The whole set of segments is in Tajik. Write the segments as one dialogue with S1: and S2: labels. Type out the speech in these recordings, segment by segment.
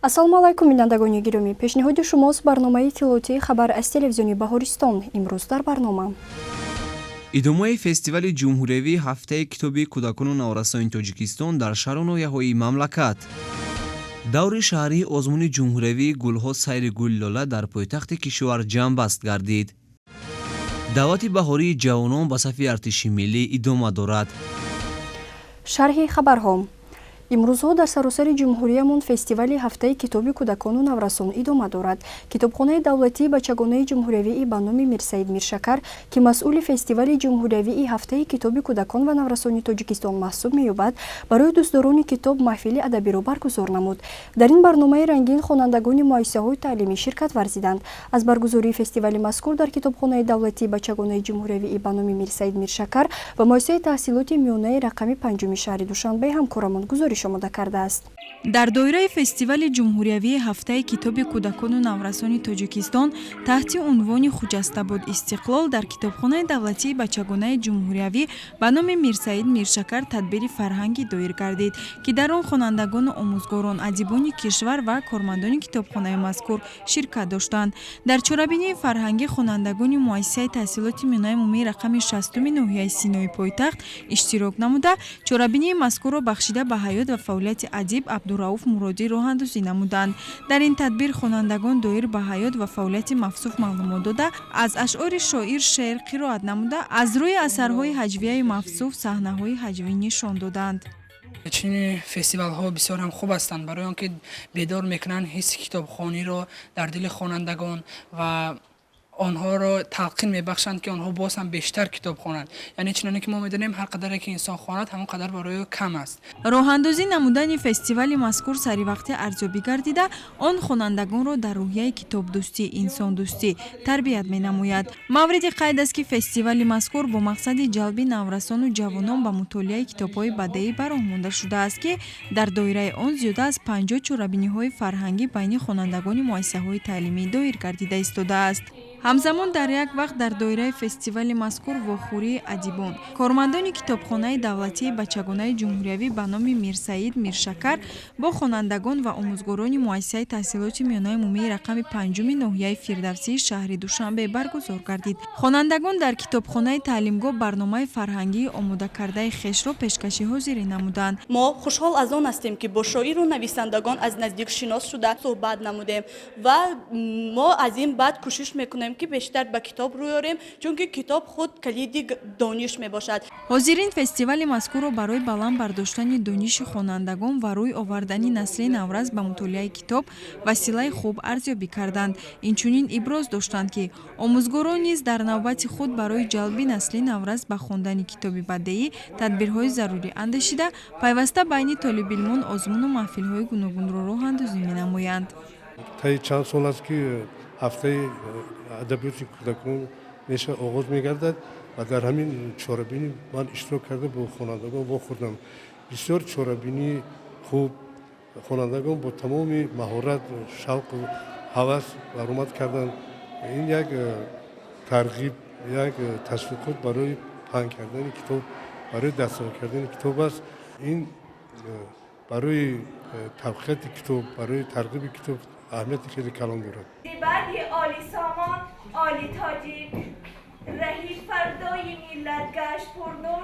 S1: Ассалому алайкум, бинандагони гиромӣ! Пешниҳоди шумост барномаи иттилоотии «Хабар» аз телевизиони Баҳористон. Имрӯз дар барнома:
S2: Идомаи фестивали ҷумҳуриявии ҳафтаи китоби кӯдакону наврасони Тоҷикистон дар шаҳру ноҳияҳои мамлакат, даври шаҳрии озмуни ҷумҳуриявии «Гулҳо сайри гули лола» дар пойтахти кишвар ҷамъбаст гардид, даъвати баҳории ҷавонон ба сафи артиши миллӣ идома дорад.
S1: Шарҳи хабарҳо. Имрӯзҳо дар саросари ҷумҳуриямон фестивали ҳафтаи китоби кӯдакону наврасон идома дорад. Китобхонаи давлатии бачагонаи ҷумҳуриявии ба номи Мирсаид Миршакар, ки масъули фестивали ҷумҳуриявии ҳафтаи китоби кӯдакон ва наврасони Тоҷикистон маҳсуб меёбад, барои дӯстдорони китоб маҳфили адабиро баргузор намуд. Дар ин барномаи рангин хонандагони муассисаҳои таълимӣ ширкат варзиданд. Аз баргузории фестивали мазкур дар китобхонаи давлатии бачагонаи ҷумҳуриявии ба номи Мирсаид Миршакар ва муассисаи таҳсилоти миёнаи рақами панҷуми шаҳри Душанбе ҳамкорамон гузориш омода кардааст.
S3: Дар доираи фестивали ҷумҳуриявии ҳафтаи китоби кӯдакону наврасони Тоҷикистон таҳти унвони «Хуҷастабод истиқлол» дар китобхонаи давлатии бачагонаи ҷумҳуриявӣ ба номи Мирсаид Миршакар тадбири фарҳангӣ доир гардид, ки дар он хонандагону омӯзгорон, адибони кишвар ва кормандони китобхонаи мазкур ширкат доштанд. Дар чорабинии фарҳангӣ хонандагони муассисаи таҳсилоти миёнаи умумии рақами 60-уми ноҳияи Синои пойтахт иштирок намуда, чорабинии мазкурро бахшида ба ҳаёт ва фаъолияти адиб Абдурауф Муродӣ роҳандозӣ намуданд. Дар ин тадбир хонандагон доир ба ҳаёт ва фаъолияти мавсуф маълумот дода, аз ашъори шоир шеър қироат намуда, аз рӯи асарҳои ҳаҷвияи мавсуф саҳнаҳои ҳаҷвӣ нишон доданд.
S4: Чунин фестивалҳо бисёр ҳам хуб ҳастанд, барои он ки бедор мекунанд ҳисси китобхониро дар дили хонандагон ва онҳоро талқин мебахшанд, ки онҳо боз ҳам бештар китоб хонанд. Яъне чуноне ки мо медонем, ҳар қадаре ки инсон хонад, ҳамон қадар барои ӯ кам аст.
S3: Роҳандозӣ намудани фестивали мазкур саривақтӣ арзёбӣ гардида, он хонандагонро дар рӯҳияи китобдӯстӣ, инсондӯстӣ тарбият менамояд. Мавриди қайд аст, ки фестивали мазкур бо мақсади ҷалби наврасону ҷавонон ба мутолиаи китобҳои бадеӣ ба роҳ монда шудааст, ки дар доираи он зиёда аз 50 чорабиниҳои фарҳангӣ байни хонандагони муассисаҳои таълимӣ доир гардида истодааст. Ҳамзамон, дар як вақт дар доираи фестивали мазкур вохӯрии адибон, кормандони китобхонаи давлатии бачагонаи ҷумҳуриявӣ ба номи Мирсаид Миршакар бо хонандагон ва омӯзгорони муассисаи таҳсилоти миёнаи умумии рақами панҷуми ноҳияи Фирдавсии шаҳри Душанбе баргузор гардид. Хонандагон дар китобхонаи таълимгоҳ барномаи фарҳангии омодакардаи хешро пешкаши ҳозирӣ намуданд.
S5: Мо хушҳол аз он ҳастем, ки бо шоиру нависандагон аз наздик шинос шуда, суҳбат намудем ва мо аз ин баъд кӯшиш мекунем, ки бештар ба китоб рӯй орем, чунки китоб худ калиди дониш мебошад.
S3: Ҳозирин фестивали мазкурро барои баланд бардоштани дониши хонандагон ва рӯй овардани насли наврас ба мутолиаи китоб василаи хуб арзёбӣ карданд. Инчунин иброз доштанд, ки омӯзгорон низ дар навбати худ барои ҷалби насли наврас ба хондани китоби бадеӣ тадбирҳои зарурӣ андешида, пайваста байни толибилмон озмуну маҳфилҳои гуногунро роҳандозӣ менамоянд.
S6: Таи чанд сол аст, ки ҳафтаи адабиёти кӯдакон меша оғоз мегардад ва дар ҳамин чорабинӣ ман иштирок карда, бо хонандагон вохӯрдам. Бисёр чорабинии хуб, хонандагон бо тамоми маҳорат, шавқу ҳавас баромад карданд. Ин як тарғиб, як ташвиқот барои паҳн кардани китоб, барои дастраси кардани китоб аст. Ин барои тавқияти китоб, барои тарғиби китоб аҳамияти хеле калон дорад.
S7: Баъди оли сомон, оли тоҷик, раҳи фардои миллат гашт пурнур.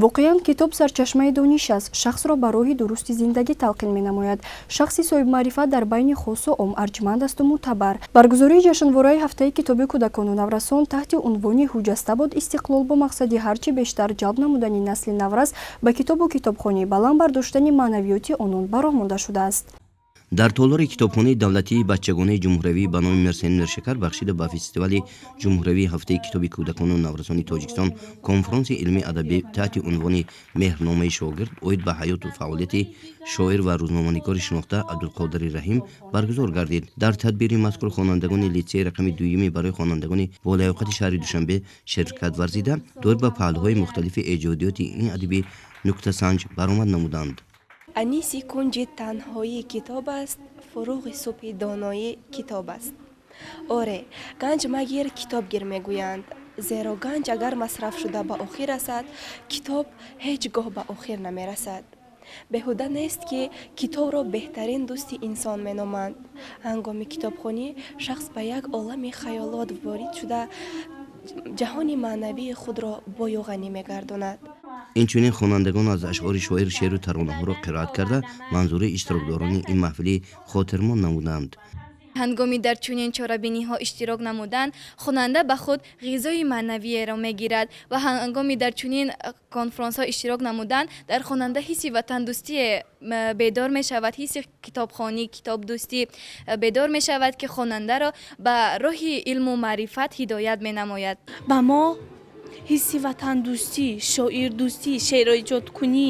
S1: Воқеан, китоб сарчашмаи дониш аст, шахсро ба роҳи дурусти зиндагӣ талқин менамояд. Шахси соҳибмаърифат дар байни хосу ом арҷманд асту мӯътабар. Баргузории ҷашнвораи ҳафтаи китоби кӯдакону наврасон таҳти унвони «Ҳуҷаста бод истиқлол» бо мақсади ҳарчи бештар ҷалб намудани насли наврас ба китобу китобхонӣ, баланд бардоштани маънавиёти онон ба роҳ монда шудааст.
S8: Дар толори китобхонаи давлатии бачагонаи ҷумҳуриявӣ ба номи Мирсаид Миршакар бахшида ба фестивали ҷумҳуриявии ҳафтаи китоби кӯдакону наврасони Тоҷикистон конфронси илмии адабӣ таҳти унвони «Меҳрномаи шогирд» оид ба ҳаёту фаъолияти шоир ва рӯзноманигори шинохта Абдулқодири Раҳим баргузор гардид. Дар тадбири мазкур хонандагони литсеи рақами дуюми барои хонандагони болаёқати шаҳри Душанбе ширкат варзида, доир ба паҳлӯҳои мухталифи эҷодиёти ин адиби нуктасанҷ баромад намуданд.
S9: Аниси кунҷи танҳоӣ китоб аст, фуруғи субҳи доноӣ китоб аст. Оре, ганҷ магир, китоб гир мегӯянд, зеро ганҷ агар масраф шуда ба охир расад, китоб ҳеҷ гоҳ ба охир намерасад. Беҳуда нест, ки китобро беҳтарин дӯсти инсон меноманд. Ҳангоми китобхонӣ шахс ба як олами хаёлот ворид шуда, ҷаҳони маънавии худро бою ғанӣ мегардонад.
S8: Инчунин хонандагон аз ашъори шоир шеъру таронаҳоро қироат карда, манзураи иштирокдорони ин маҳфили хотирмон намуданд.
S10: Ҳангоми дар чунин чорабиниҳо иштирок намудан, хонанда ба худ ғизои маънавиеро мегирад ва ҳангоми дар чунин конфронсҳо иштирок намудан, дар хонанда ҳисси ватандӯстие бедор мешавад, ҳисси китобхонӣ, китобдӯстӣ бедор мешавад, ки хонандаро ба роҳи илму маърифат ҳидоят менамояд.
S5: Ба мо ҳисси ватандӯстӣ, шоирдӯстӣ, шеъроиҷодкунӣ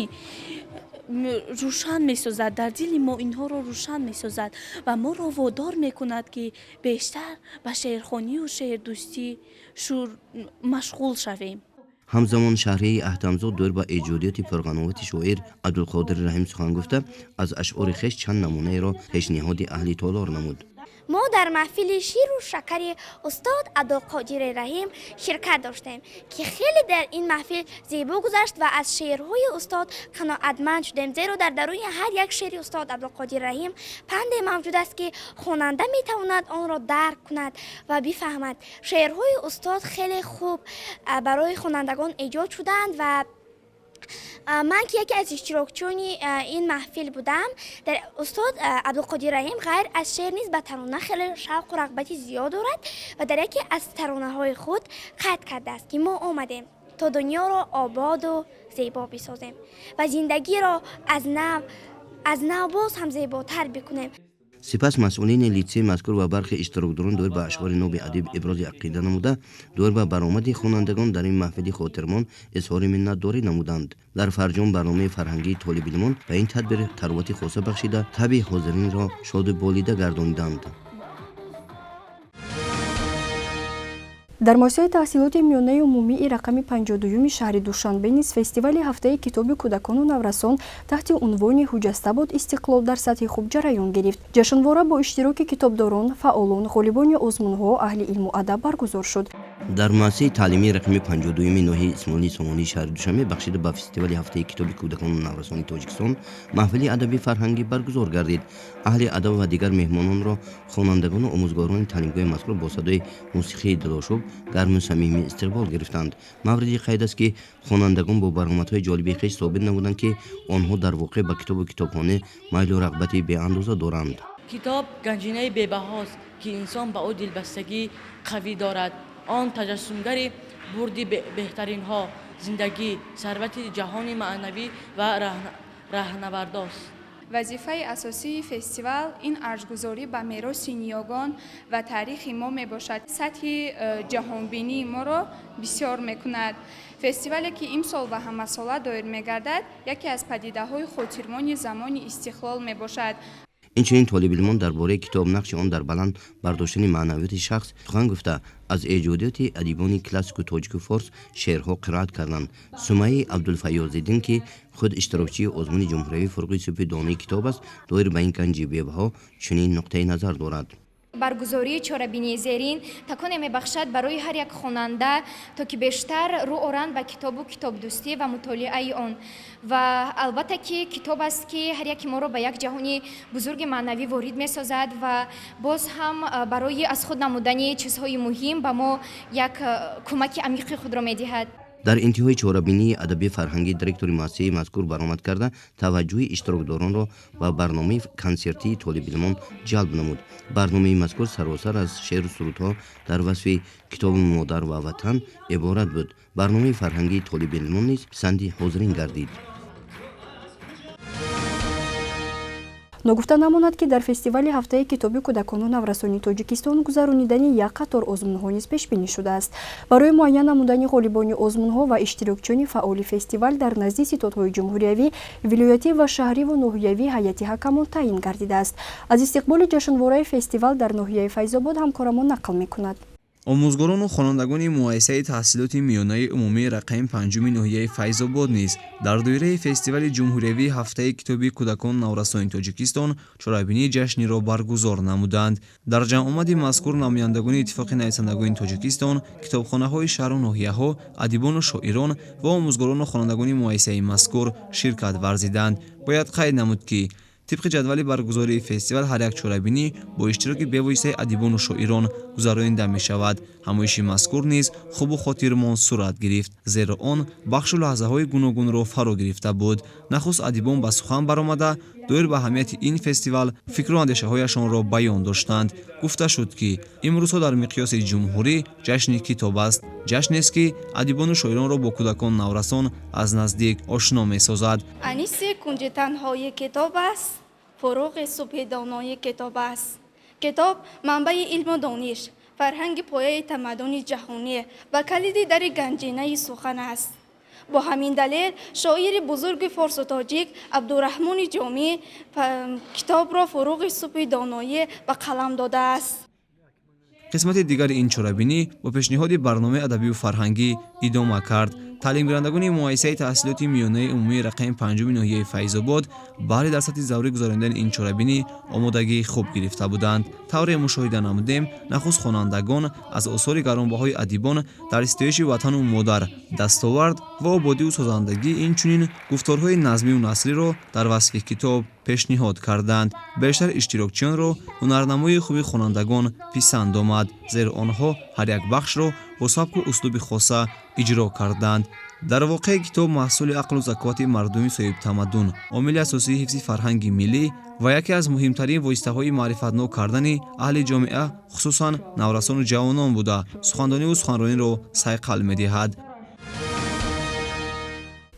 S5: рӯшан месозад, дар дили мо инҳоро рӯшан месозад ва моро водор мекунад, ки бештар ба шеърхонию шеърдӯстӣ машғул шавем.
S8: Ҳамзамон Шаҳрияи Аҳтамзод доир ба эҷодиёти пурғановати шоир Абдулқодири Раҳим сухан гуфта, аз ашъори хеш чанд намунаеро пешниҳоди аҳли толор намуд.
S11: Мо дар маҳфили ширу шакари устод Абдулқодири Раҳим ширкат доштем, ки хеле дар ин маҳфил зебо гузашт ва аз шеърҳои устод қаноатманд шудем, зеро дар даруни ҳар як шеъри устод Абдулқодир Раҳим панде мавҷуд аст, ки хонанда метавонад онро дарк кунад ва бифаҳмад. Шеърҳои устод хеле хуб барои хонандагон эҷод шудаанд ва ман, ки яке аз иштирокчиёни ин маҳфил будам, дар устод Абдулқодир Раҳим ғайр аз шеър низ ба тарона хеле шавқу рағбати зиёд дорад ва дар яке аз таронаҳои худ қайд кардааст, ки мо омадем то дунёро ободу зебо бисозем ва зиндагиро аз нав боз ҳам зеботар бикунем.
S8: Сипас масъулини литсеи мазкур ва бархе иштирокдорон доир ба ашъори ноби адиб ибрози ақида намуда, доир ба баромади хонандагон дар ин маҳфили хотирмон изҳори миннатдорӣ намуданд. Дар фарҷом барномаи фарҳангии толибилмон ба ин тадбир таровати хоса бахшида, табъи ҳозиринро шоду болида гардониданд.
S1: Дар муассисаи таҳсилоти миёнаи умумии рақами 52-юми шаҳри Душанбе низ фестивали ҳафтаи китоби кӯдакону наврасон таҳти унвони «Ҳуҷаста бод истиқлол» дар сатҳи хуб ҷараён гирифт. Ҷашнвора бо иштироки китобдорон, фаъолон, ғолибони озмунҳо, аҳли илму адаб баргузор шуд.
S8: Дар муассисаи таълимии рақами 52-юми ноҳияи Исмоили Сомонии шаҳри Душанбе бахшида ба фестивали ҳафтаи китоби кӯдакону наврасони Тоҷикистон маҳфили адабӣ фарҳангӣ баргузор гардид. Аҳли адаб ва дигар меҳмононро хонандагону омӯзгорони таълимгоҳи мазкур бо садои мусиқии дилошуб гарму самимӣ истиқбол гирифтанд. Мавриди қайд аст, ки хонандагон бо баромадҳои ҷолиби хеш собит намуданд, ки онҳо дар воқеъ ба китобу китобхона майлу рағбати беандоза доранд.
S12: Китоб ганҷинаи бебаҳост, ки инсон ба ӯ дилбастагӣ қавӣ дорад. Он таҷассумгари бурди беҳтаринҳо, зиндагӣ, сарвати ҷаҳони маънавӣ ва раҳнавардост.
S13: Вазифаи асосии фестивал ин арҷгузорӣ ба мероси ниёгон ва таърихи мо мебошад. Сатҳи ҷаҳонбинии моро бисёр мекунад. Фестивале, ки имсол ва ҳамасола доир мегардад, яке аз падидаҳои хотирмони замони истиқлол мебошад.
S8: Инчунин толибилмон дар бораи китоб, нақши он дар баланд бардоштани маънавиёти шахс сухан гуфта, аз эҷодиёти адибони классику тоҷику форс шеърҳо қироат карданд. Сумайи Абдулфаёзиддин, ки худ иштирокчии озмуни ҷумҳуриявии «Фурӯғи субҳи донои китоб» аст, доир ба ин ганҷи бебаҳо чунин нуқтаи назар дорад.
S14: Баргузории чорабинии зерин таконе мебахшад барои ҳар як хонанда, то ки бештар рӯ оранд ба китобу китобдӯстӣ ва мутолиаи он. Ва албатта, ки китоб аст, ки ҳар яки моро ба як ҷаҳони бузурги маънавӣ ворид месозад ва боз ҳам барои аз худ намудани чизҳои муҳим ба мо як кӯмаки амиқи худро медиҳад.
S8: Дар интиҳои чорабинии адабии фарҳангӣ директори муассисаи мазкур баромад карда, таваҷҷӯҳи иштирокдоронро ба барномаи консертии толибилмон ҷалб намуд. Барномаи мазкур саросар аз шеъру сурудҳо дар васфи китоби модар ва ватан иборат буд. Барномаи фарҳангии толибилмон низ писанди ҳозирин гардид.
S1: Ногуфта намонад, ки дар фестивали ҳафтаи китоби кӯдакону наврасони Тоҷикистон гузаронидани як қатор озмунҳо низ пешбинӣ шудааст. Барои муайян намудани ғолибони озмунҳо ва иштирокчиёни фаъоли фестивал дар назди ситодҳои ҷумҳуриявӣ, вилоятӣ ва шаҳриву ноҳиявӣ ҳайати ҳакамон таъин гардидааст. Аз истиқболи ҷашнвораи фестивал дар ноҳияи Файзобод ҳамкорамон нақл мекунад.
S2: Омӯзгорону хонандагони муассисаи таҳсилоти миёнаи умумии рақами панҷуми ноҳияи Файзобод низ дар доираи фестивали ҷумҳуриявии ҳафтаи китоби кӯдакону наврасони Тоҷикистон чорабинии ҷашниро баргузор намуданд. Дар ҷамъомади мазкур намояндагони Иттифоқи нависандагони Тоҷикистон, китобхонаҳои шаҳру ноҳияҳо, адибону шоирон ва омӯзгорону хонандагони муассисаи мазкур ширкат варзиданд. Бояд қайд намуд, ки тибқи ҷадвали баргузории фестивал ҳар як чорабинӣ бо иштироки бевоситаи адибону шоирон гузаронида мешавад. Ҳамоиши мазкур низ хубу хотирмон сурат гирифт, зеро он бахшу лаҳзаҳои гуногунро фаро гирифта буд. Нахуст адибон ба сухан баромада, доир ба аҳамияти ин фестивал фикру андешаҳояшонро баён доштанд. Гуфта шуд, ки имрӯзҳо дар миқёси ҷумҳурӣ ҷашни китоб аст, ҷашнест, ки адибону шоиронро бо кӯдакон наврасон аз наздик ошно месозад.
S15: Аниси кунҷи танҳои китоб аст, фуруғи субҳи донои китоб аст. Китоб манбаи илму дониш, фарҳанги пояи тамаддуни ҷаҳонӣ ва калиди дари ганҷинаи сухан аст. Бо ҳамин далел шоири бузурги форсу тоҷик Абдураҳмони Ҷомӣ китобро фуруғи субҳи доноӣ ба қалам додааст.
S2: Қисмати дигари ин чорабинӣ бо пешниҳоди барномаи адабию фарҳангӣ идома кард. Таълимгирандагони муассисаи таҳсилоти миёнаи умумии рақами панҷуми ноҳияи Файзобод баҳри дар сатҳи заврӣ гузаронидани ин чорабинӣ омодагии хуб гирифта буданд. Тавре мушоҳида намудем, нахуст хонандагон аз осори гаронбаҳои адибон дар ситоиши ватану модар, дастовард ва ободию созандагӣ, инчунин гуфторҳои назмию насриро дар васфи китоб пешниҳод карданд. Бештар иштирокчиёнро ҳунарнамоии хуби хонандагон писанд омад, зеро онҳо ҳар як бахшро бо сабку услуби хоса иҷро карданд. Дар воқеъ китоб маҳсули ақлу заковати мардуми соҳибтамаддун, омили асосии ҳифзи фарҳанги миллӣ ва яке аз муҳимтарин воситаҳои маърифатнок кардани аҳли ҷомеа, хусусан наврасону ҷавонон буда, сухандониву суханрониро сайқал медиҳад.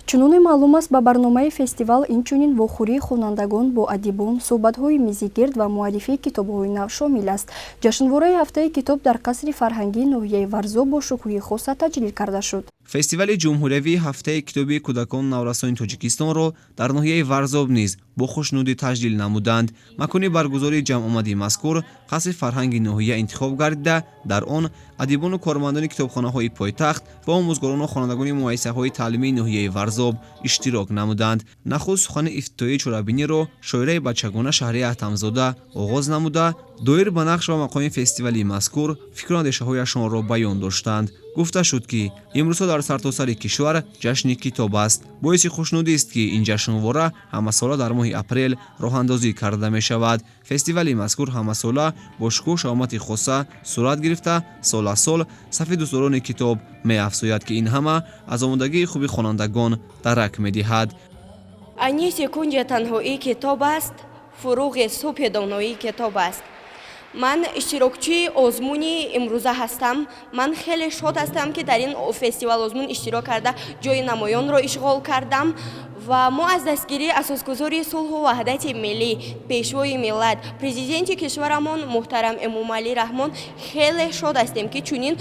S1: Чуноне маълум аст, ба барномаи фестивал инчунин вохӯрии хонандагон бо адибон, суҳбатҳои мизигирд ва муаррифии китобҳои нав шомил аст. Ҷашнвораи ҳафтаи китоб дар қасри фарҳангии ноҳияи Варзоб бо шукӯҳи хоса таҷлил карда шуд.
S2: Фестивали ҷумҳуриявии ҳафтаи китоби кӯдакону наврасони Тоҷикистонро дар ноҳияи Варзоб низ бо хушнудӣ таҷлил намуданд. Макони баргузории ҷамъомади мазкур қасри фарҳанги ноҳия интихоб гардида, дар он адибону кормандони китобхонаҳои пойтахт ва омӯзгорону хонандагони муассисаҳои таълимии ноҳияи Варзоб иштирок намуданд. Нахуст сухани ифтитоҳии чорабиниро шоираи бачагона Шаҳрия Аҳтамзода оғоз намуда, доир ба нақш ва мақоми фестивали мазкур фикру андешаҳояшонро баён доштанд. Гуфта шуд, ки имрӯзҳо дар сартосари кишвар ҷашни китоб аст. Боиси хушнудист, ки ин ҷашнвора ҳамасола дар моҳи апрел роҳандозӣ карда мешавад. Фестивали мазкур ҳамасола бо шукӯҳу шаҳомати хоса сурат гирифта, сол аз сол сафи дӯстдорони китоб меафзояд, ки ин ҳама аз омодагии хуби хонандагон дарак медиҳад.
S16: Аниси кунҷи танҳоии китоб аст, фуруғи субҳи доноии китоб аст. Ман иштирокчии озмуни имрӯза ҳастам. Ман хеле шод ҳастам, ки дар ин фестивал озмун иштирок карда ҷои намоёнро ишғол кардам ва мо аз дастгирии асосгузори сулҳу ваҳдати миллӣ, пешвои миллат, президенти кишварамон муҳтарам Эмомалӣ Раҳмон хеле шод ҳастем, ки чунин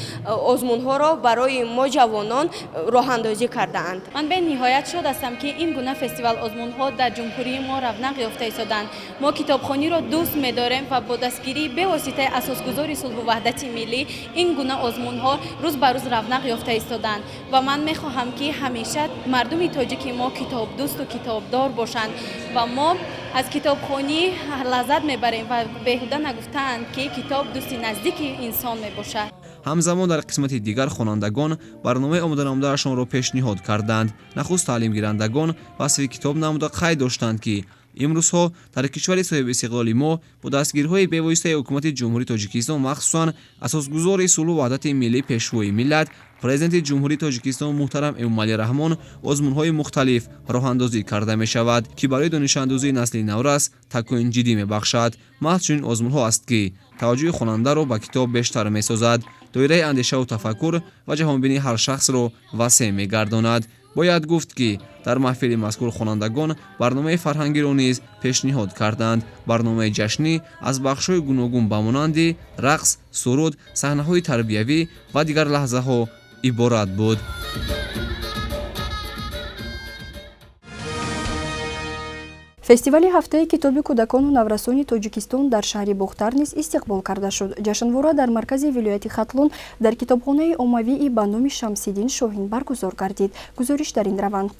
S16: озмунҳоро барои мо ҷавонон роҳандозӣ кардаанд.
S17: Ман бениҳоят шод ҳастам, ки ин гуна фестивал озмунҳо дар ҷумҳурии мо равнақ ёфта истоданд. Мо китобхониро дӯст медорем ва бо дастгирии бевоситаи асосгузори сулҳу ваҳдати миллӣ ин гуна озмунҳо рӯз ба рӯз равнақ ёфта истоданд ва ман мехоҳам, ки ҳамеша мардуми тоҷики мо китобдӯсту китобдор бошанд ва мо аз китобхонӣ лаззат мебарем ва беҳуда нагуфтаанд, ки китоб дӯсти наздики инсон мебошад.
S2: Ҳамзамон дар қисмати дигар хонандагон барномаи омоданамудаашонро пешниҳод карданд. Нахуст таълимгирандагон васфи китоб намуда қайд доштанд, ки имрӯзҳо дар кишвари соҳибистиқлоли мо бо дастгириҳои бевоситаи ҳукумати Ҷумҳурии Тоҷикистон, махсусан асосгузори сулҳу ваҳдати миллӣ, пешвои миллат, президенти Ҷумҳурии Тоҷикистон муҳтарам Эмомалӣ Раҳмон озмунҳои мухталиф роҳандозӣ карда мешавад, ки барои донишандӯзии насли наврас такони ҷиддӣ мебахшад. Маҳз чунин озмунҳо аст, ки таваҷҷӯҳи хонандаро ба китоб бештар месозад, доираи андешаву тафаккур ва ҷаҳонбинии ҳар шахсро васеъ мегардонад. Бояд гуфт, ки дар маҳфили мазкур хонандагон барномаи фарҳангиро низ пешниҳод карданд. Барномаи ҷашнӣ аз бахшҳои гуногун ба монанди рақс, суруд, саҳнаҳои тарбиявӣ ва дигар лаҳзаҳо иборат буд.
S1: Фестивали ҳафтаи китоби кӯдакону наврасони Тоҷикистон дар шаҳри Бохтар низ истиқбол карда шуд. Ҷашнвора дар маркази вилояти Хатлон дар китобхонаи оммавии ба номи Шамсиддин Шоҳин баргузор гардид. Гузориш дар ин раванд.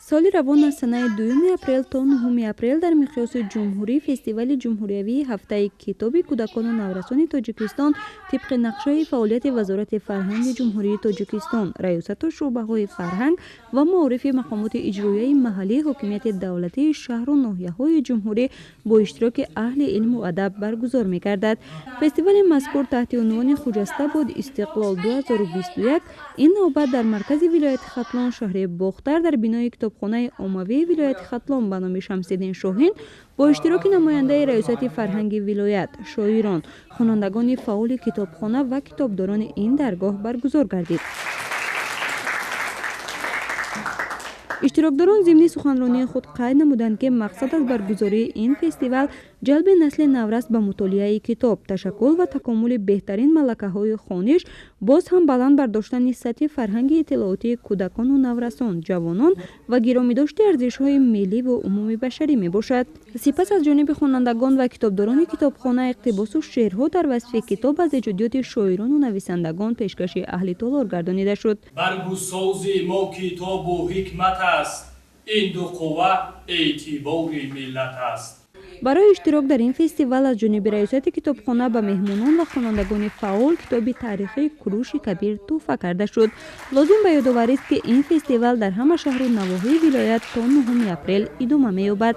S18: Соли равон аз санаи 2 апрел то 9 апрел дар миқёси ҷумҳурӣ фестивали ҷумҳуриявии ҳафтаи китоби кӯдакону наврасони Тоҷикистон тибқи нақшаи фаъолияти Вазорати фарҳанги Ҷумҳурии Тоҷикистон, раёсату шӯъбаҳои фарҳанг ва маорифи мақомоти иҷроияи маҳаллии ҳокимияти давлатии шаҳру ноҳияҳои ҷумҳурӣ бо иштироки аҳли илму адаб баргузор мегардад. Фестивали мазкур таҳти унвони «Хуҷаста бод истиқлол 2021» ин навбат дар маркази вилояти Хатлон, шаҳри Бохтар, дар бинои китобхонаи оммавии вилояти Хатлон ба номи Шамсиддин Шоҳин бо иштироки намояндаи раёсати фарҳанги вилоят, шоирон, хонандагони фаъоли китобхона ва китобдорони ин даргоҳ баргузор гардид. Иштирокдорон зимни суханронии худ қайд намуданд, ки мақсад аз баргузории ин фестивал ҷалби насли наврас ба мутолиаи китоб, ташаккул ва такомули беҳтарин малакаҳои хониш, боз ҳам баланд бардоштани сатҳи фарҳанги иттилоотии кӯдакону наврасон, ҷавонон ва гиромидошти арзишҳои милливу умумибашарӣ мебошад. Сипас аз ҷониби хонандагон ва китобдорони китобхона иқтибосу шеърҳо дар васфи китоб аз эҷодиёти шоирону нависандагон пешкаши аҳли толор гардонида шуд.
S19: Баргу сози мо китобу ҳикмат аст, ин ду қувва эътибори миллат аст.
S18: Барои иштирок дар ин фестивал аз ҷониби раёсати китобхона ба меҳмонон ва хонандагони фаъол китоби таърихии Куруши Кабир тӯҳфа карда шуд. Лозим ба ёдоварист, ки ин фестивал дар ҳама шаҳру навоҳии вилоят то 9 апрел идома меёбад.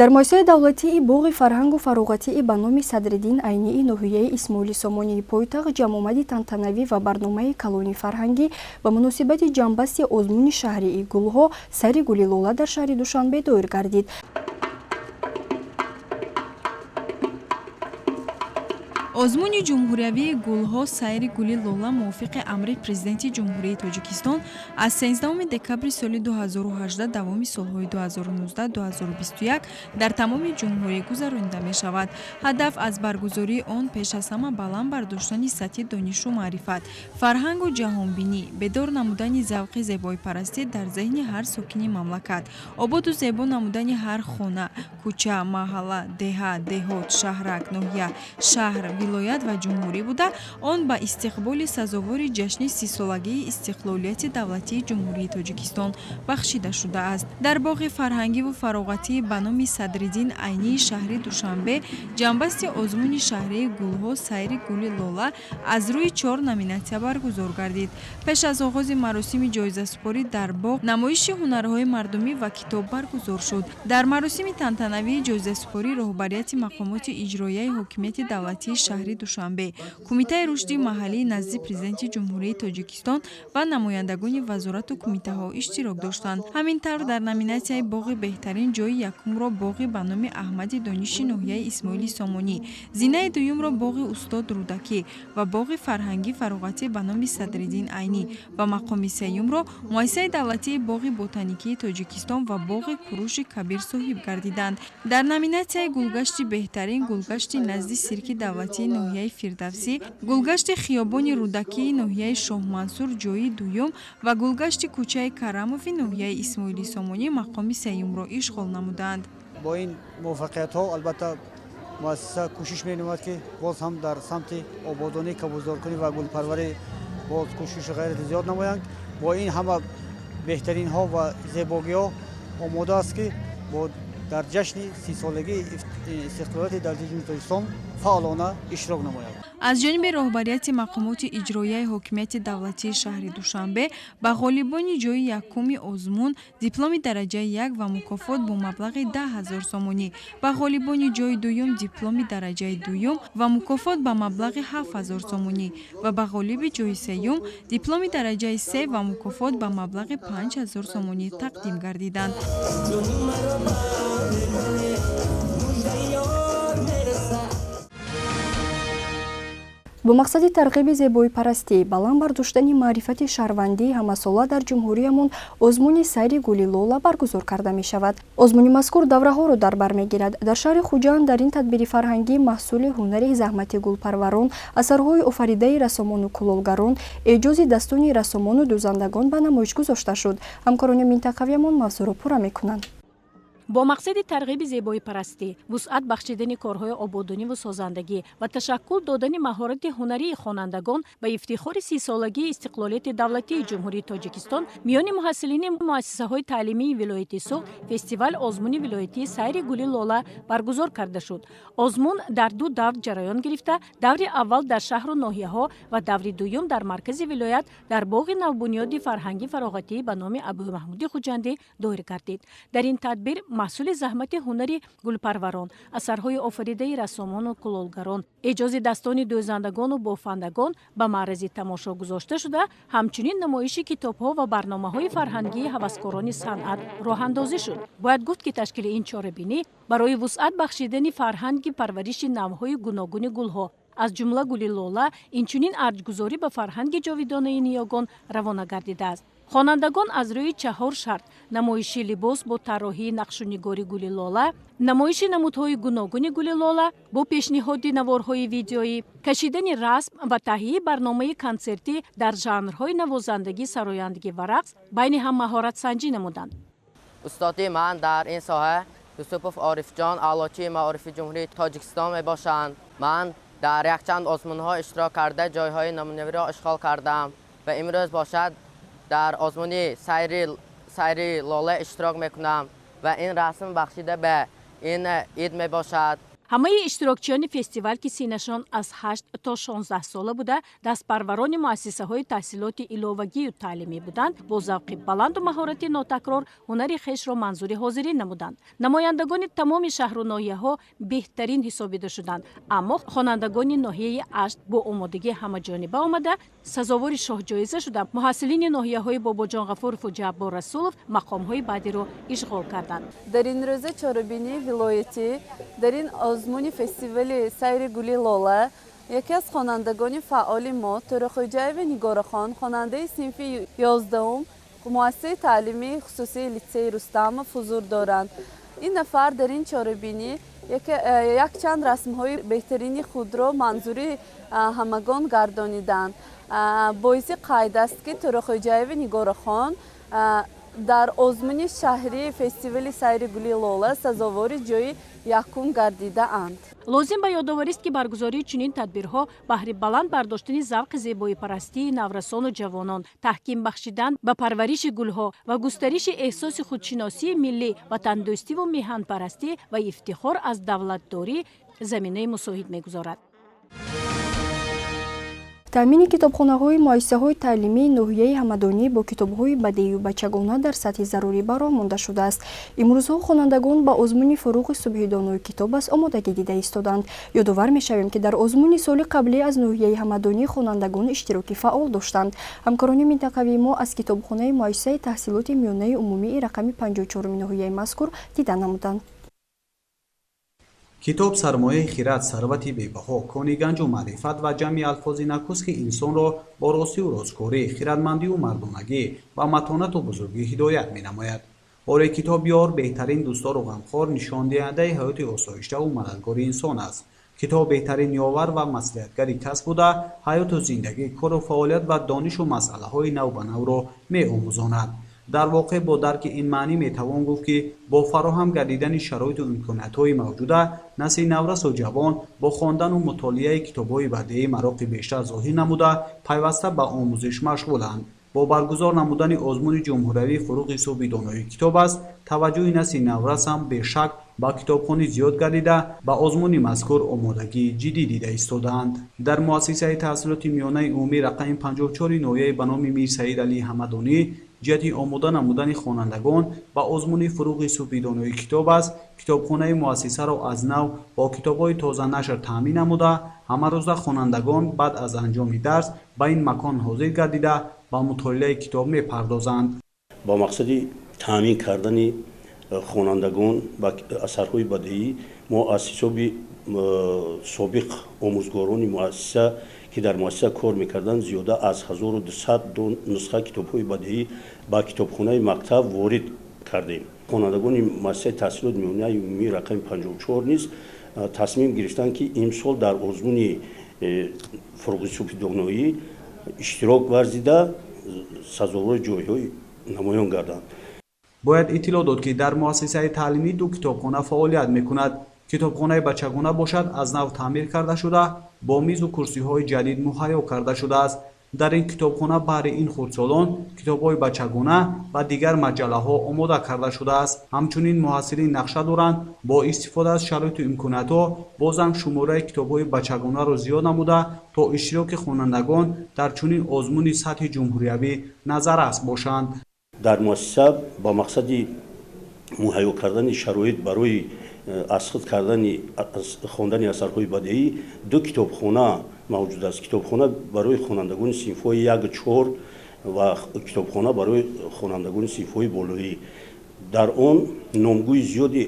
S1: Дар муассисаи давлатии боғи фарҳангу фароғатии ба номи Садриддин Айнии ноҳияи Исмоили Сомонии пойтахт ҷамъомади тантанавӣ ва барномаи калони фарҳангӣ ба муносибати ҷамъбасти озмуни шаҳрии гулҳо «Сари гули лола» дар шаҳри Душанбе доир гардид.
S3: Озмуни ҷумҳуриявии гулҳо «Сайри гули лола» мувофиқи амри Президенти Ҷумҳурии Тоҷикистон аз 13 декабри соли 2018 давоми солҳои 2019-2021 дар тамоми ҷумҳурӣ гузаронида мешавад. Ҳадаф аз баргузории он пеш аз ҳама баланд бардоштани сатҳи донишу маърифат, фарҳангу ҷаҳонбинӣ, бедор намудани завқи зебоипарастӣ дар зеҳни ҳар сокини мамлакат, ободу зебо намудани ҳар хона, кӯча, маҳалла, деҳа, деҳот, шаҳрак, ноҳия, шаҳр, вилоят ва ҷумҳурӣ буда, он ба истиқболи сазовори ҷашни 30-солагии истиқлолияти давлатии Ҷумҳурии Тоҷикистон бахшида шудааст. Дар боғи фарҳангиву фароғатии ба номи Садриддин Айнии шаҳри Душанбе ҷамъбасти озмуни шаҳрии гулҳо «Сайри гули лола» аз рӯи 4 номинатсия баргузор гардид. Пеш аз оғози маросими ҷоизасупорӣ дар боғ намоиши ҳунарҳои мардумӣ ва китоб баргузор шуд. Дар маросими тантанавии ҷоизасупорӣ роҳбарияти мақомоти иҷроияи ҳокимияти давлатии шаҳри Душанбе, Кумитаи рушди маҳаллии назди Президенти Ҷумҳурии Тоҷикистон ва намояндагони вазорату кумитаҳо иштирок доштанд. Ҳамин тавр дар номинатсияи боғи беҳтарин ҷои якумро боғи ба номи Аҳмади Дониши ноҳияи Исмоили Сомонӣ, зинаи дуюмро боғи устод Рӯдакӣ ва боғи фарҳангӣ фароғатӣ ба номи Садриддин Айнӣ ва мақоми сеюмро муассисаи давлатии боғи ботаникии Тоҷикистон ва боғи Куруши Кабир соҳиб гардиданд. Дар номинатсияи гулгашти беҳтарин гулгашти назди сирки давлатии ноҳияи Фирдавсӣ, гулгашти хиёбони Рӯдакии ноҳияи Шоҳмансур ҷои дуюм ва гулгашти кӯчаи Карамови ноҳияи Исмоили Сомонӣ мақоми сеюмро ишғол намуданд.
S20: Бо ин муваффақиятҳо албатта муассиса кӯшиш менамояд, ки боз ҳам дар самти ободонӣ, кабудзоркунӣ ва гулпарварӣ боз кӯшишу ғайрати зиёд намоянд. Бо ин ҳама беҳтаринҳо ва зебогиҳо омода аст, ки бо дар ҷашни 30-солагии истиқлолияти давлатии Ҷумҳурии Тоҷикистон фаъолона иштирок намояд.
S3: Аз ҷониби роҳбарияти мақомоти иҷроияи ҳокимияти давлатии шаҳри Душанбе ба ғолибони ҷои якуми озмун дипломи дараҷаи 1 ва мукофот бо маблағи 10 000 сомонӣ, ба ғолибони ҷои дуюм дипломи дараҷаи дуюм ва мукофот ба маблағи 7 000 сомонӣ ва ба ғолиби ҷои сеюм дипломи дараҷаи 3 ва мукофот ба маблағи 5 000 сомонӣ тақдим гардиданд.
S1: Бо мақсади тарғиби зебоипарастӣ, баланд бардоштани маърифати шаҳрвандӣ ҳамасола дар ҷумҳуриямон озмуни сайри гули лола баргузор карда мешавад. Озмуни мазкур давраҳоро дар бар мегирад. Дар шаҳри Хуҷанд дар ин тадбири фарҳангӣ маҳсули ҳунари заҳмати гулпарварон, асарҳои офаридаи рассомону кулолгарон, эъҷози дастони рассомону дӯзандагон ба намоиш гузошта шуд. Ҳамкорони минтақавиямон мавзӯъро пурра мекунанд.
S21: Бо мақсади тарғиби зебоипарастӣ, вусъат бахшидани корҳои ободониву созандагӣ ва ташаккул додани маҳорати ҳунарии хонандагон ба ифтихори 30-солагии истиқлолияти давлатии Ҷумҳурии Тоҷикистон миёни муҳассилини муассисаҳои таълимии вилояти Суғд фестивал озмуни вилоятии сайри гули лола баргузор карда шуд. Озмун дар ду давр ҷараён гирифта, даври аввал дар шаҳру ноҳияҳо ва даври дуюм дар маркази вилоят дар боғи навбунёди фарҳанги фароғатӣ ба номи Абӯмаҳмуди Хуҷандӣ доир гардид. Дар ин тадбир маҳсули заҳмати ҳунари гулпарварон, асарҳои офаридаи рассомону кулолгарон, эъҷози дастони дӯзандагону бофандагон ба маърази тамошо гузошта шуда, ҳамчунин намоиши китобҳо ва барномаҳои фарҳангии ҳаваскорони санъат роҳандозӣ шуд. Бояд гуфт, ки ташкили ин чорабинӣ барои вусъат бахшидани фарҳанги парвариши навъҳои гуногуни гулҳо, аз ҷумла гули лола, инчунин арҷгузорӣ ба фарҳанги ҷовидонаи ниёгон равона гардидааст. Хонандагон аз рӯи 4 шарт: намоиши либос бо тарроҳии нақшунигори гули лола, намоиши намудҳои гуногуни гули лола бо пешниҳоди наворҳои видеоӣ, кашидани расм ва таҳияи барномаи консертӣ дар жанрҳои навозандагӣ, сарояндагӣ ва рақс байни ҳам маҳоратсанҷӣ намуданд.
S22: Устоди ман дар ин соҳа Юсупов Орифҷон, аълочии маорифи Ҷумҳурии Тоҷикистон мебошанд. Ман дар якчанд озмунҳо иштирок карда, ҷойҳои намунавиро ишғол кардам ва имрӯз бошад дар озмуни сайри лола иштирок мекунам ва ин расм бахшида ба ин ид мебошад.
S21: Ҳамаи иштирокчиёни фестивал, ки синнашон аз 8 то 16 сола буда, дастпарварони муассисаҳои таҳсилоти иловагию таълимӣ буданд, бо завқи баланду маҳорати нотакрор ҳунари хешро манзури ҳозирин намуданд. Намояндагони тамоми шаҳру ноҳияҳо беҳтарин ҳисобида шуданд, аммо хонандагони ноҳияи Ашт бо омодагии ҳамаҷониба омада сазовори шоҳҷоиза шуданд. Муҳассилини ноҳияҳои Бобоҷон Ғафурову Ҷаббор Расулов мақомҳои баъдиро ишғол карданд.
S23: Дар ин рӯза чорабинии вилоятӣ дар ин озмуни фестивали сайри гули лола яке аз хонандагони фаъоли мо Тӯрахӯҷаева Нигорахон, хонандаи синфи 11 муассисаи таълимии хусусии литсеи Рустамов ҳузур доранд. Ин нафар дар ин чорабинӣ якчанд расмҳои беҳтарини худро манзури ҳамагон гардониданд. Боиси қайд аст, ки Тӯрахӯҷаева Нигорахон дар озмуни шаҳрии фестивали сайри гули лола сазовори ҷои якум гардидаанд.
S21: Лозим ба ёдоварист, ки баргузории чунин тадбирҳо баҳри баланд бардоштани завқи зебоипарастии наврасону ҷавонон, таҳким бахшидан ба парвариши гулҳо ва густариши эҳсоси худшиносии миллӣ, ватандӯстиву меҳанпарастӣ ва ифтихор аз давлатдорӣ заминаи мусоид мегузорад.
S1: Таъмини китобхонаҳои муассисаҳои таълимии ноҳияи Ҳамадонӣ бо китобҳои бадеию бачагона дар сатҳи зарурӣ ба роҳ монда шудааст. Имрӯзҳо хонандагон ба озмуни фуруғи субҳи донои китоб аст омодагӣ дида истоданд. Ёдовар мешавем, ки дар озмуни соли қаблӣ аз ноҳияи Ҳамадонӣ хонандагон иштироки фаъол доштанд. Ҳамкорони минтақавии мо аз китобхонаи муассисаи таҳсилоти миёнаи умумии рақами 54 ноҳияи мазкур дида намуданд.
S24: Китоб сармояи хирад, сарвати бебаҳо, кони ганҷу маърифат ва ҷамъи алфози накӯст, ки инсонро бо ростию росткорӣ, хирадмандию мардонагӣ ва матонату бузургӣ ҳидоят менамояд. Оре, китоб ёр, беҳтарин дӯстдору ғамхор, нишондиҳандаи ҳаёти осоиштаву мададгори инсон аст. Китоб беҳтарин ёвар ва маслиҳатгари кас буда, ҳаёту зиндагӣ, кору фаъолият ва донишу масъалаҳои навбанавро меомӯзонад. Дар воқеъ бо дарки ин маънӣ метавон гуфт, ки бо фароҳам гардидани шароиту имкониятҳои мавҷуда насли наврасу ҷавон бо хондану мутолиаи китобҳои бадеӣ мароқи бештар зоҳир намуда, пайваста ба омӯзиш машғуланд. Бо баргузор намудани озмуни ҷумҳуриявии фуруғи субҳи донои китоб аст, таваҷҷӯҳи насли наврас ҳам бешак ба китобхонӣ зиёд гардида, ба озмуни мазкур омодагии ҷиддӣ дида истодаанд. Дар муассисаи таҳсилоти миёнаи умумӣ рақами 54 ноҳияи ба номи Мир Саид Алӣ Ҳамадонӣ ҷиҳати омода намудани хонандагон ба озмуни фуруғи субҳи донои китоб аст, китобхонаи муассисаро аз нав бо китобҳои тозанашр таъмин намуда, ҳамарӯза хонандагон баъд аз анҷоми дарс ба ин макон ҳозир гардида ба мутолиаи китоб мепардозанд.
S25: Бо мақсади таъмин кардани хонандагон ба асарҳои бадеӣ мо аз ҳисоби собиқ омӯзгорони муассиса, ки дар муассиса кор мекарданд, зиёда аз 1200 нусха китобҳои бадеӣ ба китобхонаи мактаб ворид кардем. Хонандагони муассисаи таҳсилоти миёнаи умумии рақами 54 низ тасмим гирифтанд, ки имсол дар озмуни фуруғи субҳи доноӣ иштирок варзида, сазовори ҷойҳои намоён гарданд.
S24: Бояд иттилоъ дод, ки дар муассисаи таълимӣ ду китобхона фаъолият мекунад. Китобхонаи бачагона бошад, аз нав таъмир карда шуда, бо мизу курсиҳои ҷадид муҳайё карда шудааст. Дар ин китобхона баҳри ин хурдсолон китобҳои бачагона ва дигар маҷаллаҳо омода карда шудааст. Ҳамчунин муҳассилин нақша доранд бо истифода аз шароиту имкониятҳо бозам шумораи китобҳои бачагонаро зиёд намуда, то иштироки хонандагон дар чунин озмуни сатҳи ҷумҳуриявӣ назаррас бошанд.
S25: Дар муассиса ба мақсади муҳайё кардани шароит барои аз худ кардани хондани асарҳои бадеӣ ду китобхона мавҷуд аст. Китобхона барои хонандагони синфҳои 1-4 ва китобхона барои хонандагони синфҳои болоӣ. Дар он номгӯи зиёди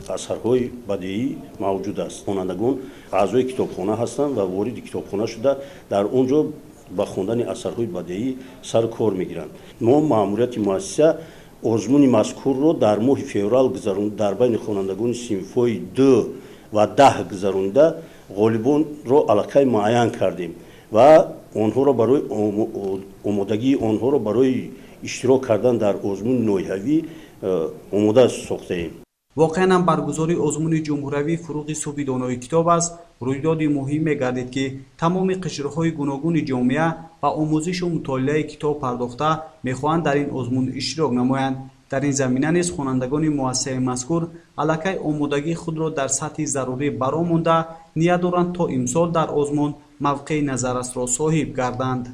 S25: асарҳои бадеӣ мавҷуд аст. Хонандагон аъзои китобхона ҳастанд ва вориди китобхона шуда, дар он ҷо ба хондани асарҳои бадеӣ сару кор мегиранд. Мо маъмурияти муассиса озмуни мазкурро дар моҳи феврал дар байни хонандагони синфҳои 2 ва 10 гузаронида, ғолибонро аллакай муайян кардем ва онҳоро барои омодагии онҳоро барои иштирок кардан дар озмуни ноҳиявӣ омода сохтаем.
S24: Воқеан ҳам баргузории озмуни ҷумҳуриявии фуруғи субҳи донои китоб аст рӯйдоди муҳим мегардид, ки тамоми қишрҳои гуногуни ҷомеа ба омӯзишу мутолиаи китоб пардохта мехоҳанд дар ин озмун иштирок намоянд. Дар ин замина низ хонандагони муассисаи мазкур аллакай омодагии худро дар сатҳи зарурӣ баро монда, ният доранд то имсол дар озмун мавқеи назаррасро соҳиб гарданд.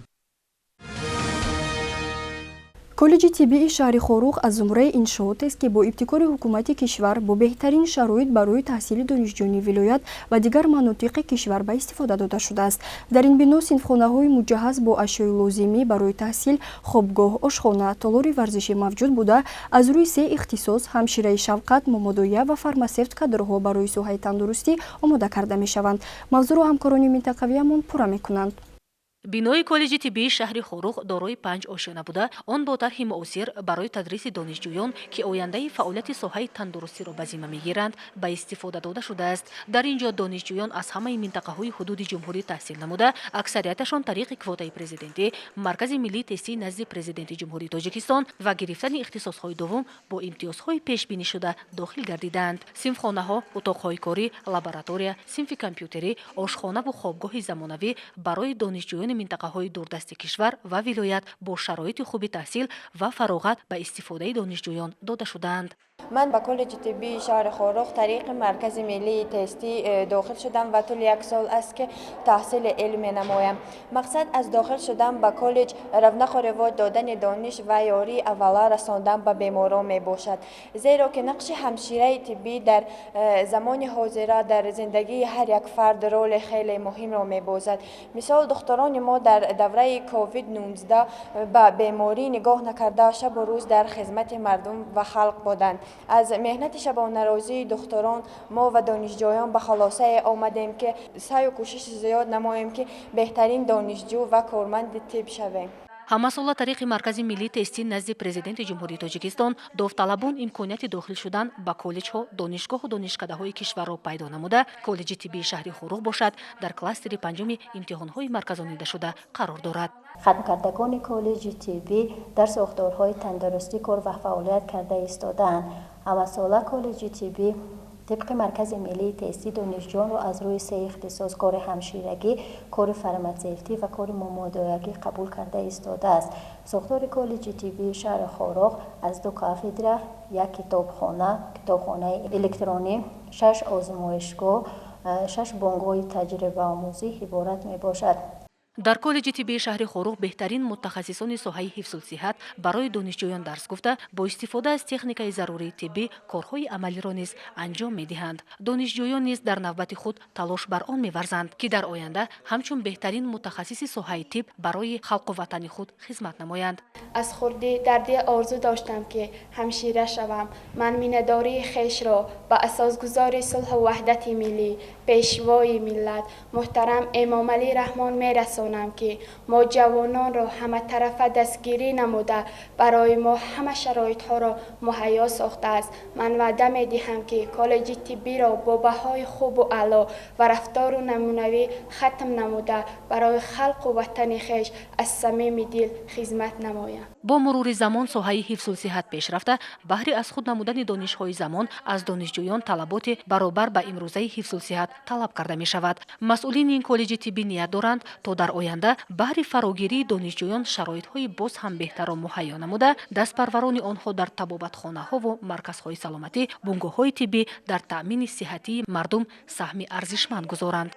S1: Коллеҷи тиббии шаҳри Хоруғ аз зумраи иншоотест, ки бо ибтикори ҳукумати кишвар бо беҳтарин шароит барои таҳсили донишҷӯёни вилоят ва дигар манотиқи кишвар ба истифода дода шудааст. Дар ин бино синфхонаҳои муҷаҳҳаз бо ашёи лозимӣ барои таҳсил, хобгоҳ, ошхона, толори варзишӣ мавҷуд буда, аз рӯи се ихтисос ҳамшираи шавқат, момодоя ва фармасевт кадрҳо барои соҳаи тандурустӣ омода карда мешаванд. Мавзӯъро ҳамкорони минтақавиямон пурра мекунанд.
S4: Бинои коллеҷи тиббии шаҳри Хоруғ дорои 5 ошёна буда, он бо тарҳи муосир барои тадриси донишҷӯён, ки ояндаи фаъолияти соҳаи тандурустиро ба зимма мегиранд, ба истифода дода шудааст. Дар ин ҷо донишҷӯён аз ҳамаи минтақаҳои ҳудуди ҷумҳурӣ таҳсил намуда, аксарияташон тариқи квотаи президентӣ, Маркази миллии тестии назди Президенти Ҷумҳурии Тоҷикистон ва гирифтани ихтисосҳои дуввум бо имтиёзҳои пешбинишуда дохил гардидаанд. Синфхонаҳо, утоқҳои корӣ, лаборатория, синфи компютерӣ, ошхонаву хобгоҳи замонавӣ барои донишҷӯёни минтақаҳои дурдасти кишвар ва вилоят бо шароити хуби таҳсил ва фароғат ба истифодаи донишҷӯён дода шудаанд.
S6: Ман ба коллеҷи тиббии шаҳри Хоруғ тариқи Маркази миллии тестӣ дохил шудам ва тӯли як сол аст, ки таҳсили илм менамоям. Мақсад аз дохил шудан ба коллеҷ равнақу ривоҷ додани дониш ва ёрии аввала расондан ба беморон мебошад, зеро ки нақши ҳамшираи тиббӣ дар замони ҳозира дар зиндагии ҳар як фард роли хеле муҳимро мебозад. Мисол, духтурони мо дар давраи COVID-19 ба беморӣ нигоҳ накарда, шабу рӯз дар хизмати мардум ва халқ буданд. Аз меҳнати шабонарӯзии духтурон мо ва донишҷӯён ба хулосае омадем, ки саъю кӯшиши зиёд намоем, ки беҳтарин донишҷӯ ва корманди тиб шавем.
S4: Ҳамасола тариқи Маркази миллии тестӣ назди Президенти Ҷумҳурии Тоҷикистон довталабон имконияти дохил шудан ба коллеҷҳо, донишгоҳу донишкадаҳои кишварро пайдо намуда, коллеҷи тиббии шаҳри Хоруғ бошад, дар кластери панҷуми имтиҳонҳои марказонидашуда қарор дорад.
S7: Хатмкардагони коллеҷи тиббӣ дар сохторҳои тандурустӣ кор ва фаъолият карда истодаанд. Ҳамасола коллеҷи тиббӣ тибқи Маркази миллии тестӣ донишҷӯёнро аз рӯи се ихтисос кори ҳамширагӣ, кори фарматсевтӣ ва кори момодоягӣ қабул карда истодааст. Сохтори коллеҷи тиббии шаҳри Хоруғ аз 2 кафедра, 1 китобхона, китобхонаи электронӣ, 6 озмоишгоҳ, 6 бонгоҳи таҷрибаомӯзӣ иборат мебошад.
S4: Дар коллеҷи тиббии шаҳри Хоруғ беҳтарин мутахассисони соҳаи ҳифзулсиҳат барои донишҷӯён дарс гуфта, бо истифода аз техникаи зарурии тиббӣ корҳои амалиро низ анҷом медиҳанд. Донишҷӯён низ дар навбати худ талош бар он меварзанд, ки дар оянда ҳамчун беҳтарин мутахассиси соҳаи тиб барои халқу ватани худ хизмат намоянд.
S9: Аз хурдӣ дар дил орзу доштам, ки ҳамшира шавам. Ман миннатдории хешро ба асосгузори сулҳу ваҳдати миллӣ, Пешвои миллат муҳтарам Эмомалӣ Раҳмон мерасонам, ки мо ҷавононро ҳаматарафа дастгирӣ намуда, барои мо ҳама шароитҳоро муҳайё сохтааст. Ман ваъда медиҳам, ки коллеҷи тиббиро бо баҳои хубу аъло ва рафтору намунавӣ хатм намуда, барои халқу ватани хеш аз самими дил хизмат намоям.
S4: Бо мурури замон соҳаи ҳифзулсиҳат пеш рафта, баҳри аз худ намудани донишҳои замон аз донишҷӯён талаботи баробар ба имрӯзаи ҳифзулсиҳат талаб карда мешавад. Масъулини ин коллеҷи тиббӣ ният доранд, то дар оянда баҳри фарогирии донишҷӯён шароитҳои боз ҳам беҳтарро муҳайё намуда, дастпарварони онҳо дар табобатхонаҳову марказҳои саломатӣ, бунгоҳҳои тиббӣ дар таъмини сиҳатии мардум саҳми арзишманд гузоранд.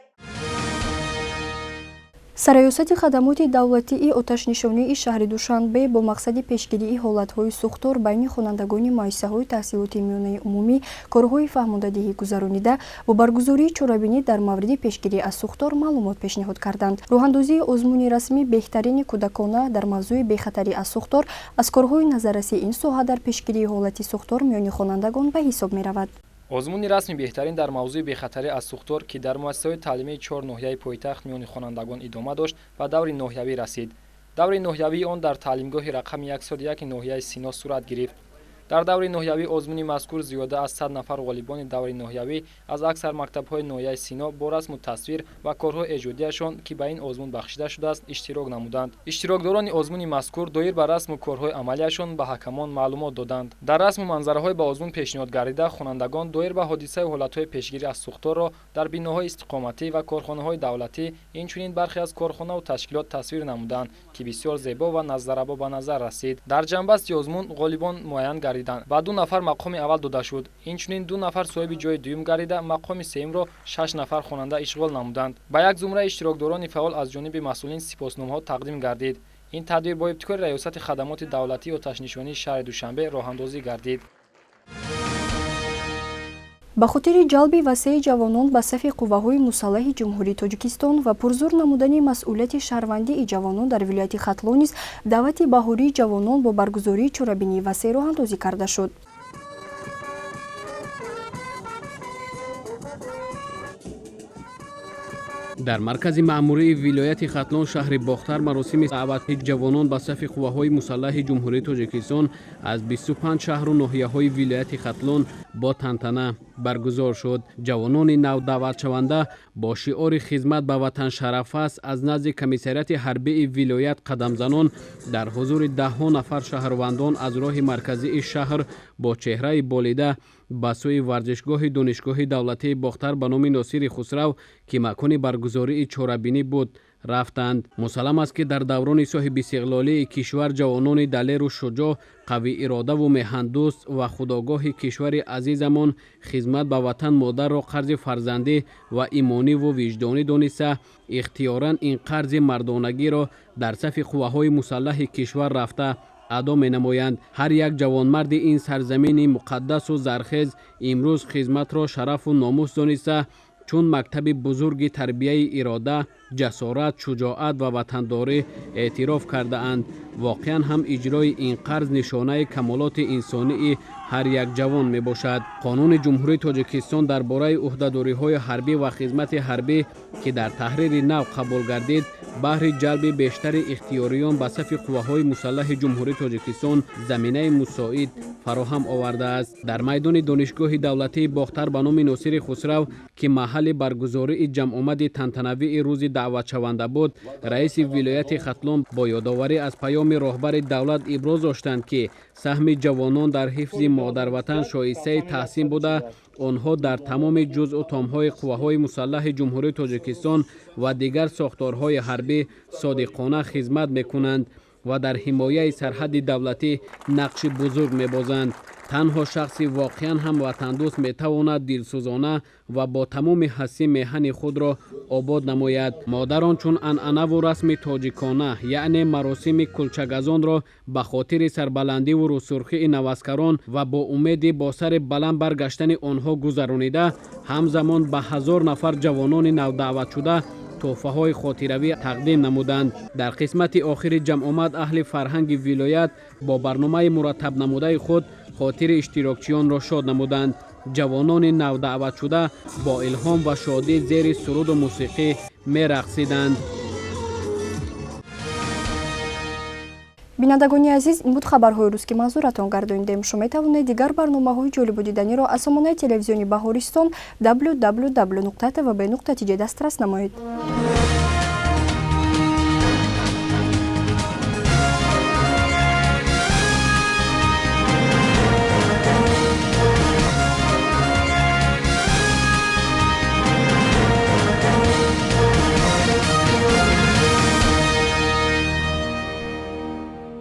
S1: Сарраёсати хадамоти давлатии оташнишонии шаҳри Душанбе бо мақсади пешгирии ҳолатҳои сӯхтор байни хонандагони муассисаҳои таҳсилоти миёнаи умумӣ корҳои фаҳмондадиҳӣ гузаронида, бо баргузории чорабинӣ дар мавриди пешгирӣ аз сӯхтор маълумот пешниҳод карданд. Роҳандозии озмуни расмӣ беҳтарини кӯдакона дар мавзӯи бехатарӣ аз сӯхтор аз корҳои назарраси ин соҳа дар пешгирии ҳолати сӯхтор миёни хонандагон ба ҳисоб меравад.
S5: Озмуни расми беҳтарин дар мавзӯи бехатарӣ аз сӯхтор, ки дар муассисаҳои таълимии 4 ноҳияи пойтахт миёни хонандагон идома дошт, ба даври ноҳиявӣ расид. Даври ноҳиявии он дар таълимгоҳи рақами 101 ноҳияи Сино сурат гирифт. Дар даври ноҳиявии озмуни мазкур зиёда аз 100 нафар ғолибони даври ноҳиявӣ аз аксар мактабҳои ноҳияи Сино бо расму тасвир ва корҳои эҷодияшон, ки ба ин озмун бахшида шудааст, иштирок намуданд. Иштирокдорони озмуни мазкур доир ба расму корҳои амалияшон ба ҳакамон маълумот доданд. Дар расму манзараҳои ба озмун пешниҳод гардида, хонандагон доир ба ҳодисаю ҳолатҳои пешгирӣ аз сӯхторро дар биноҳои истиқоматӣ ва корхонаҳои давлатӣ, инчунин бархе аз корхонаву ташкилот тасвир намуданд, ки бисёр зебо ва назаррабо ба назар расид. Дар ҷанбасти озмун ғолибон муайян гардиданд. Ба 2 нафар мақоми аввал дода шуд. Инчунин 2 нафар соҳиби ҷои дуюм гардида, мақоми сеюмро 6 нафар хонанда ишғол намуданд. Ба як зумраи иштирокдорони фаъол аз ҷониби масъулин сипосномаҳо тақдим гардид. Ин тадбир бо ибтикори Раёсати хадамоти давлатии оташнишонии шаҳри Душанбе роҳандозӣ гардид.
S1: Ба хотири ҷалби васеи ҷавонон ба сафи қувваҳои мусаллаҳи Ҷумҳурии Тоҷикистон ва пурзур намудани масъулияти шаҳрвандии ҷавонон дар вилояти Хатлон низ даъвати баҳории ҷавонон бо баргузории чорабинии васеъ роҳандозӣ карда шуд.
S10: Дар маркази маъмурии вилояти Хатлон шаҳри Бохтар маросими даъвати ҷавонон ба сафи қувваҳои мусаллаҳи Ҷумҳурии Тоҷикистон аз 25 шаҳру ноҳияҳои вилояти Хатлон бо тантана баргузор шуд. Ҷавонони навдаъватшаванда бо шиори хизмат ба ватан шараф аст аз назди комиссариати ҳарбии вилоят қадамзанон дар ҳузури даҳҳо нафар шаҳрвандон аз роҳи марказии шаҳр бо чеҳраи болида ба сӯи варзишгоҳи Донишгоҳи давлатии Бохтар ба номи Носири Хусрав, ки макони баргузории чорабинӣ буд, рафтанд. Мусаллам аст, ки дар даврони соҳибистиқлолии кишвар ҷавонони далеру шуҷоъ, қавииродаву меҳандӯст ва худогоҳи кишвари азизамон хизмат ба ватан модарро қарзи фарзандӣ ва имониву виҷдонӣ дониста, ихтиёран ин қарзи мардонагиро дар сафи қувваҳои мусаллаҳи кишвар рафта адо менамоянд. Ҳар як ҷавонмарди ин сарзамини муқаддасу зархез имрӯз хизматро шарафу номус дониста, чун мактаби бузурги тарбияи ирода, ҷасорат, шуҷоат ва ватандорӣ эътироф кардаанд. Воқеан ҳам иҷрои ин қарз нишонаи камолоти инсонии ҳар як ҷавон мебошад. Қонуни Ҷумҳурии Тоҷикистон дар бораи ӯҳдадориҳои ҳарбӣ ва хизмати ҳарбӣ, ки дар таҳрири нав қабул гардид, баҳри ҷалби бештари ихтиёриён ба сафи қувваҳои мусаллаҳи Ҷумҳурии Тоҷикистон заминаи мусоид фароҳам овардааст. Дар майдони Донишгоҳи давлатии Бохтар ба номи Носири Хусрав, ки маҳалли баргузории ҷамъомади тантанавии рӯзи даъватшаванда буд, раиси вилояти Хатлон бо ёдоварӣ аз паёми роҳбари давлат иброз доштанд, ки саҳми ҷавонон дар ҳифзи модарватан шоистаи таҳсин буда, онҳо дар тамоми ҷузъу томҳои қувваҳои мусаллаҳи Ҷумҳурии Тоҷикистон ва дигар сохторҳои ҳарбӣ содиқона хизмат мекунанд ва дар ҳимояи сарҳадди давлатӣ нақши бузург мебозанд. Танҳо шахси воқеан ҳам ватандӯст метавонад дилсӯзона ва бо тамоми ҳастӣ меҳани худро обод намояд. Модарон чун анъанаву расми тоҷикона, яъне маросими кулчагазонро ба хотири сарбаландиву рӯсурхии наваскарон ва бо умеди бо сари баланд баргаштани онҳо гузаронида, ҳамзамон ба 1000 нафар ҷавонони навдаъватшуда тӯҳфаҳои хотиравӣ тақдим намуданд. Дар қисмати охири ҷамъомад аҳли фарҳанги вилоят бо барномаи мураттабнамудаи худ хотири иштирокчиёнро шод намуданд. Ҷавонони навдаъватшуда бо илҳом ва шодӣ зери суруду мусиқӣ мерақсиданд.
S1: Бинандагони азиз, ин буд хабарҳои рӯз, ки манзуратон гардонидем. Шумо метавонед дигар барномаҳои ҷолибу диданиро аз сомонаи телевизиони Баҳористон www.tvb.tj дастрас намоед.